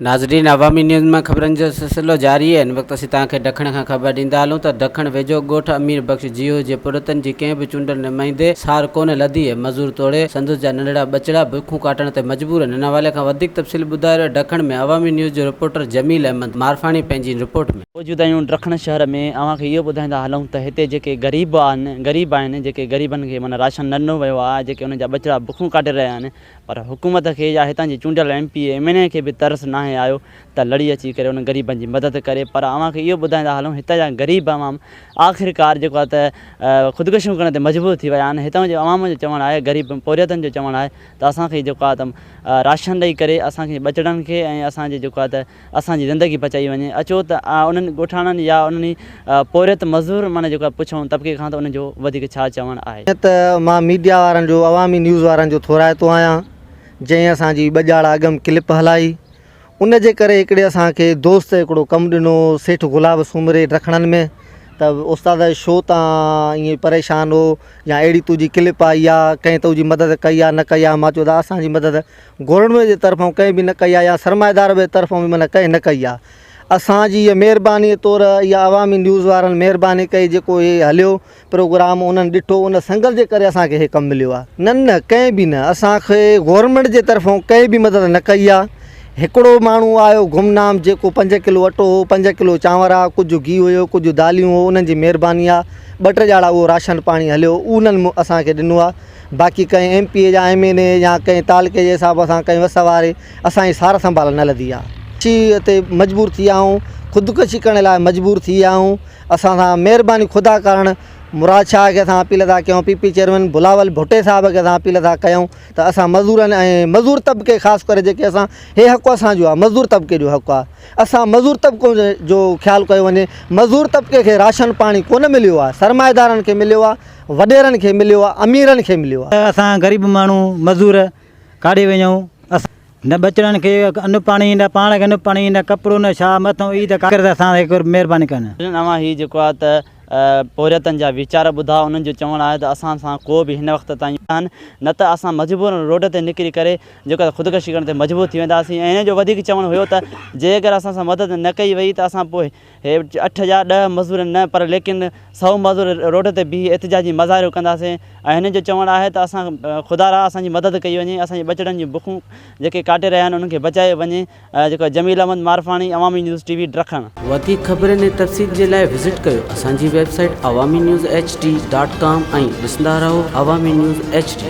ناظرين عوامي نيوز مان خبرن جو سلسلو جاري آهي هن وقت اسين توهان کي ڊکڻ کان خبر ڏيندا هلون ته ڊکڻ ويجهو ڳوٺ امير بخش جيهو جي پورهيتن جي ڪنهن به چونڊيل نمائندي سار ڪونه لڌي آهي مزور توڙي سندس جا ننڍڙا ٻچڙا بکون ڪاٽڻ تي مجبور آهن ان حوالي کان وڌيڪ تفصيل ٻڌائي رهيو ڊکڻ ۾ عوامي نيوز جو رپورٽر جميل احمد مارفاڻي پنهنجي رپورٽ ۾. موجود آهيون ڊکڻ شهر ۾ اوهان کي اهو ٻڌائيندا هلون ته هتي جيڪي غريب آهن غريب آهن جيڪي غريبن کي معنيٰ راشن نه ڏنو ويو آهي جيڪي انهن جا ٻچڙا بکون ڪاٽي رهيا آهن پر حڪومت کي يا هتان جي چونڊيل M P A M N A کي به ترس ناهي آيو ته لڙي اچي ڪري انهن غريبن جي مدد ڪري پر اوهان کي اهو ٻڌائيندا هلون هتان جا غريب عوام آخرڪار جيڪو آهي ته خودڪشيون ڪرڻ تي مجبور ٿي ويا آهن هتان جي عوام جو چوڻ آهي غريب پورهيتن جو چوڻ آهي ته اسان کي جيڪو آهي ته راشن ڏئي ڪري اسان کي ٻچڙن کي ۽ اسان جي جيڪو آهي ته اسان جي زندگي بچائي وڃي اچو ته انهن ڳوٺاڻن يا انهن پورهيت مزور معنيٰ جيڪو آهي پڇون طبقي کان ته انهن جو وڌيڪ ڇا چوڻ آهي. جيئن ته مان ميڊيا وارن جو عوامي نيوز وارن جو ٿورائتو آهيان جنهن اسان جي ٻه ڄاڙا اڳم ڪلپ هلائي ان جي ڪري هڪڙي اسان کي دوست هڪڙو ڪم ڏنو سيٺ گلاب سومري ڊکڻن ۾ ته استاد شو تان ائين پريشان هو يا اهڙي تنهنجي ڪلپ آئي آ ڪنهن تنهنجي مدد ڪئي آ نه ڪئي آ مان چيو ته اسان جي مدد گورنمينٽ جي طرفان ڪنهن به نه ڪئي آهي يا سرمائيدار جي طرفان به معنيٰ ڪنهن نه ڪئي آهي اسان جي هيء مهرباني طور اها عوامي نيوز وارن مهرباني ڪئي جيڪو هي هليو پروگرام انهن ڏٺو ان سنگل جي ڪري اسان کي هي ڪم مليو آهي نه نه ڪنهن به نه اسان کي گورنمينٽ جي طرفان ڪنهن به مدد نه ڪئي آهي هڪڙو ماڻهو آيو گمنام جيڪو پنج ڪلو اٽو هو پنج ڪلو چانور آ ڪجهه گيهه هيو ڪجهه داليون هو انهن جي مهرباني آهي ٻه ٽي ڄاڙا اهو راشن پاڻي هليو انهن اسان کي ڏنو آهي باقي ڪنهن ايم پي اي يا ايم اين اي يا ڪنهن تعلقي جي حساب سان ڪنهن وس واري اسان جي سار سنڀال نه لڌي آ. خودڪشي تي مجبور ٿي ويا آهيون خودڪشي ڪرڻ لاء مجبور ٿي ويا آهيون اسان سان مهرباني خدا ڪارڻ مراد شاهه کي اسان اپيل ٿا ڪيون P P chairman Bilawal Bhutto صاحب کي اسان اپيل ٿا ڪيون ته اسان مزورن ۽ مزور طبقي خاص ڪري جيڪي اسان هي حق اسان جو آ مزدور طبقي جو حق آ اسان مزور طبقو جو خيال ڪيو وڃي مزور طبقي کي راشن پاڻي ڪونه مليو آ سرمائيدارن کي مليو آ وڏيرن کي مليو آ اميرن کي مليو آ. اسان غريب ماڻهو مزور ڪاڏي وڃون اسان نه ٻچڙن کي ان پاڻي نه پاڻ کي ان پاڻي نه ڪپڙو نه ڇا مٿون عيد ڪاڪر ته اسان هڪ مهرباني ڪن. اوهان هي جيڪو آ ته پورهيتن جا ويچار ٻڌا انهن جو چوڻ آهي ته اسان سان ڪو به هن وقت تائين آهن نه ته اسان مجبورن روڊ تي نڪري ڪري جيڪو آهي خودڪشي ڪرڻ تي مجبور ٿي وينداسين ۽ هن جو وڌيڪ چوڻ هيو ته جيڪر اسان سان مدد نه ڪئي وئي ته اسان پوء هي اٺ يا ڏهه مزور نه پر ليڪن سئو مزور روڊ تي بيهي احتجاجي مظاهرو ڪنداسين ۽ هنن جو چوڻ آهي ته اسان خدا را اسان جي مدد ڪئي وڃي اسان جي ٻچڙن جون بکون جيڪي ڪاٽي رهيا آهن انهن کي بچايو وڃي جيڪو Jamil Ahmed Marfani Awami news T V Dakhan. وڌيڪ خبرن ۽ تفصيل جي لاء وزٽ ڪيو اسان جي website Awami news H D dot com ۽ ڏسندا رهو عوامي نيوز ايڇ ڊي.